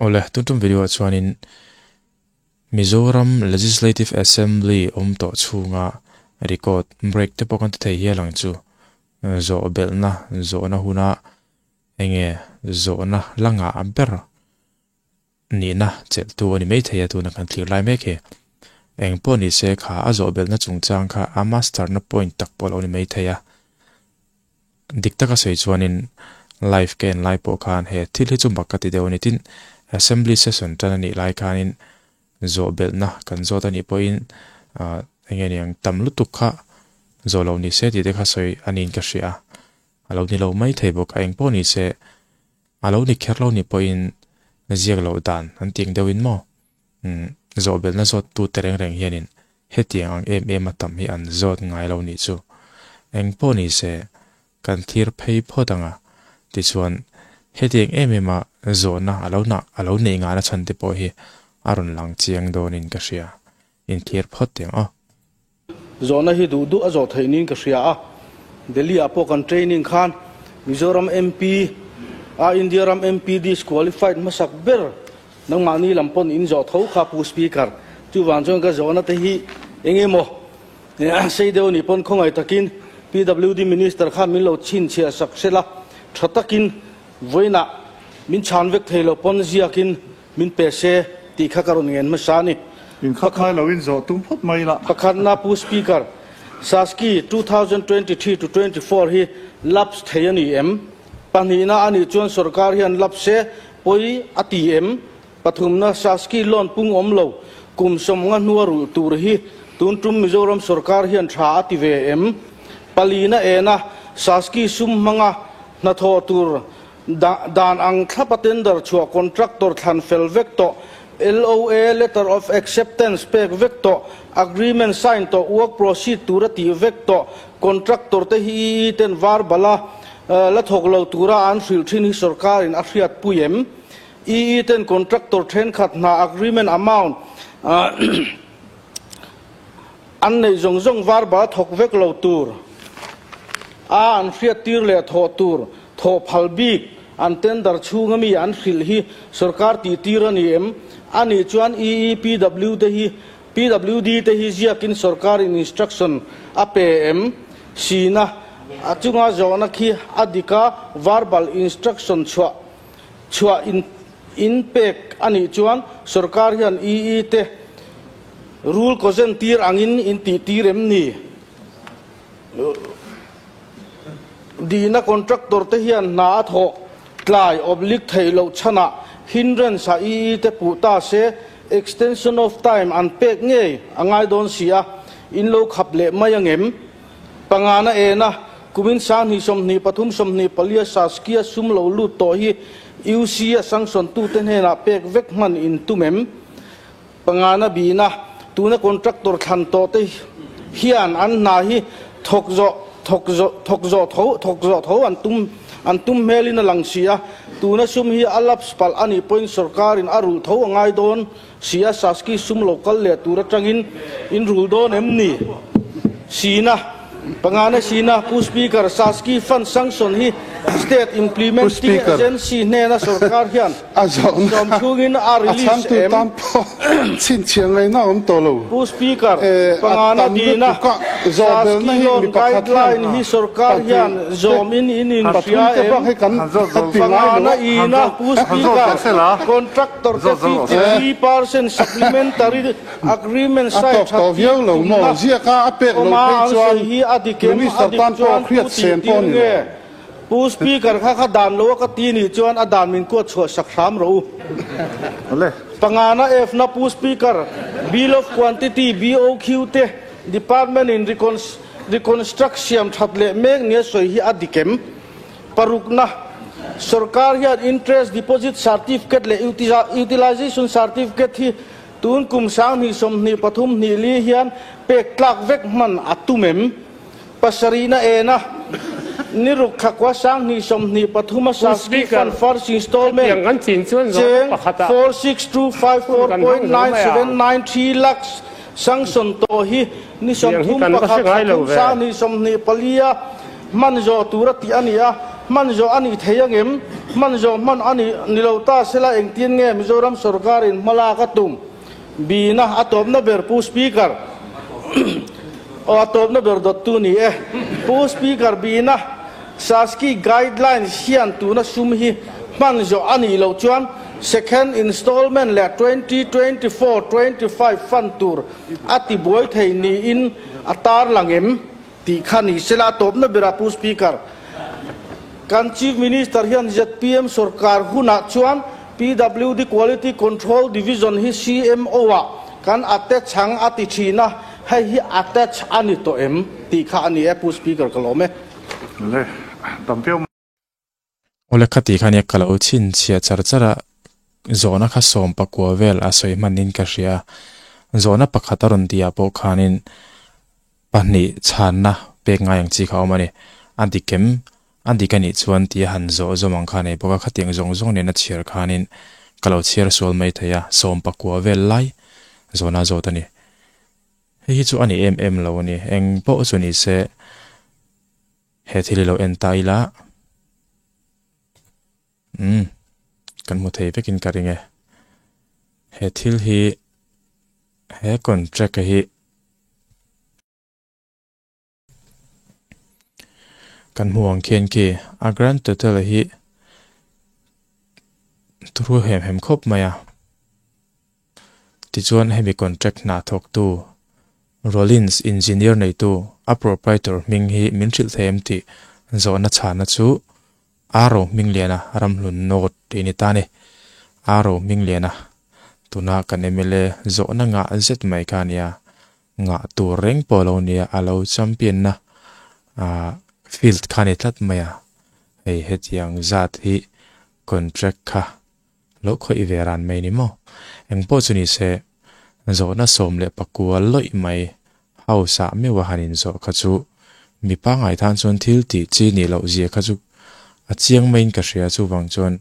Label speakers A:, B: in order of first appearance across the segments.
A: Awle, tun tum video ah chuanin Mizoram Legislative Assembly awm tawh chhunga record break te pawh kan ti thei hial ang chu. Zawh belhna zawhna huna enge zawhna la ngah ber nihna chelhtu a ni mai thei a tuna kan thlir lai mek hi. Eng pawh ni se kha a zawh belhna chungchang kha a master na point tak pawh a lo ni mai thei a. Dik taka sawi chuanin live ka en lai pawh khan he thil hi chu mak ka ti deuh a ni. Tin, assembly session tan a nih lai khanin zawh belhna kan zawt a nih pawhin ah eng nge niang tam lutuk kha zawh loh ni se tih te kha sawi a niin ka hria a. A lo ni lo mai thei bawk a, eng pawh ni se a lo ni kher lo nih pawhin ziak loh dan an tih ang deuhin maw umm zawh belhna zawt tute reng reng hianin Hetiang ang em em a tam hi an zawt ngai lo nih chu. Eng pawh ni se, kan thlir phei phawt ang a, tichuan hetiang em em a zawhna a lo nah a lo neih ngahna chhan te pawh hi a rawn lang chiang dawnin ka hria. Inthlir phawt teh ang aw.
B: Zawhna hi duh duh a zawh theih niin ka hria a, Delhi ah pawh kan training khan Mizoram MP a India ram MP disqualified hmasak ber Nangmahni lam pawn in zawh tho kha Pu Speaker, chuvang chuan ka zawhna te hi eng emaw sei deuh anih pawn khawngaih takin PWD Minister khan min lo chhinchhiah sak hrel a, tha takin vawiinah min chhan vek thei lo pawn ziakin min pe se tih kha ka rawn ngen hmasa a ni.
C: In khat ngai lo in zawh tum phawt mai la.
B: Pakhatna Pu Speaker, Saski 2023 to 24 hi lapse thei a ni em? Pahnihna anih chuan sorkar hian lapse se Pawi a ti em? Pathumna Saski loan pung awm lo, kum sawmnga hnua rulh tur hi tun tum Mizoram sorkar hian tha a ti ve em? Palina ena Saski sum hmanga hnathawh tur dan ang thlapa tender chhuah contractor thlan fel vek tawh, LOA, Letter of Acceptance, pek vek tawh, Agreement sign tawh, work proceed tur a tih vek tawh, contractor te hi EE ten var bala La thawk lo tura an hrilh thin hi sorkarin a hriatpui em? EE ten contractor thenkhat hna agreement amount an neih zawng zawng var bal thawk vek lo tur a an hriattir leh thawh tur thawh phal bik an tender chhunga mi an hrilh hi sorkar tihtir a ni em? A nih chuan EE PW te hi PWD te hi ziakin sorkarin instruction a pe em? Sina a chunga zawhna khi a dik a, verbal instruction chhuah chhuah in in pek a nih chuan sorkar hian EE te rule kawzen tir angin in tih tir em ni? Dihna contractor te hian hna a thawh tlai oblique theih loh chhanah hindrance ah EE te puh ta se Extension of time an pek ngei a ngai dawn si a, in lo khap leh mai angem? Pangana ena kumin 20 23 24 Saskia sum lo lut tawh hi UC a sanction tute hnenah pek vek hman in tum em? Pangana bihna tuna contractor thlan tawh te hian an hna hi thawk zawh thawk zawh thawk zawh tho thawk zawh tho an tum an tum hmelin a lang si a, tuna sum hi a lapse palh a nih pawhin sorkarin a rulh tho a ngai dawn si a, Saski sum lo kal leh tur atangin in rul dawn em ni? Sina, Pangana Sina, Pu Speaker, Saski fund sanction hi State Implementing Agency hnena sorkar hian sawm chhungin a release em? Pu Speaker, pangana dina Saski loan guideline hi sorkar hian zawmin in inhria em? Pangana ina Pu Speaker, contractor te 53% supplementary agreement sign that tir tumna awma an sawi hi a dik em? A dik chuan tu tih tir nge? Pu Speaker kha kha dan lo a ka ti nih chuan a dan min kuat chhuah sak hram rawh u. Pangana F-na Pu Speaker, Bill of Quantity, BOQ, te Department in reconstruct siam that leh mek nia sawi hi a dik em? Parukna, Sorkar hian Interest Deposit Certificate leh Utilization Certificate hi tun kum 2023 hnih li hian pek tlak vek hman a tum em? Pasarihna ena ni ruk thlakua 2023 a Saski Fund First Installment cheng 46254.9793 lakhs sanction tawh hi ni 31 thla thum 2024 a hman zawh tura tih a ni a, hman zawh a nih thei angem? Hman zawh hman a ni ni lo ta sela engtin nge Mizoram sorkarin hmalak a tum? Bina a tawpna ber Pu Speaker aw a tawpna ber dawttu ni e. Pu Speaker Bina Saski guidelines hian tuna sum hi hman zawh a nih loh chuan second installment leh 2024 25 fund tur a tibuai thei niin a tarlang em tih kha ni sela a tawpna berah Pu Speaker kan Chief Minister hian zpm sorkar hunah chuan PWD Quality Control Division hi CMO ah kan attach ang a ti thin a, hei hi attach a ni tawh em tih kha a ni e Pu Speaker ka lawm e.
C: Le, tam viau mai.
A: Awle khati kha nia ka lo chhinchhiah char char a, zawhna kha 19 vel a sawi hmanin ka hria a, zawhna pakhat a rawn tihah pawh khanin pahnih chhanna pek ngai ang chi kha a awm a ni, a dik em? A dik a nih chuan tia han zawh zawm ang kha a nei bawk a, khatiang zawng zawng nen a chhiar khanin ka lo chhiar sual mai thei a, 19 vel lai zawhna a zawt a ni. Hei hi chu a ni em em lo a ni, eng pawh chu ni se he thil hi lo en ta ila umm kan hmu thei vekin ka ring e. He thil hi he contract hi. Kan hmu ang khian khi a grand total hi thu hem hem khawp mai a tichuan hemi contract hna thawk tu Rollins engineer neitu a proprietor hming hi min hrilh thei em tih zawhna chhana chu Aro Hmingliana Ramhlun North tih a ni ta a ni. Aro Hmingliana tuna kan mla zawhna ngah zet mai kha a nia. Ngah tur reng pawh a lo nia, a lo champion na ah field kha a ni tlat mai a, hei hetiang zat hi contract kha lo khawih ve ran mai ni maw? Engpawh chu ni se, zawhna 19 lawih mai house ah meuh a han inzawh kha chu mi pangngai tan chuan thil tih chi nih loh zia kha chu a chiang maiin ka hria chuvang chuan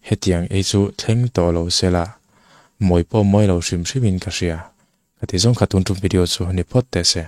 A: hetiang ei chu thleng tawh lo sela mawi pawh mawi lo hrim hrimin ka hria. Ka ti zawng kha tun tum video chu ni phawt teh se.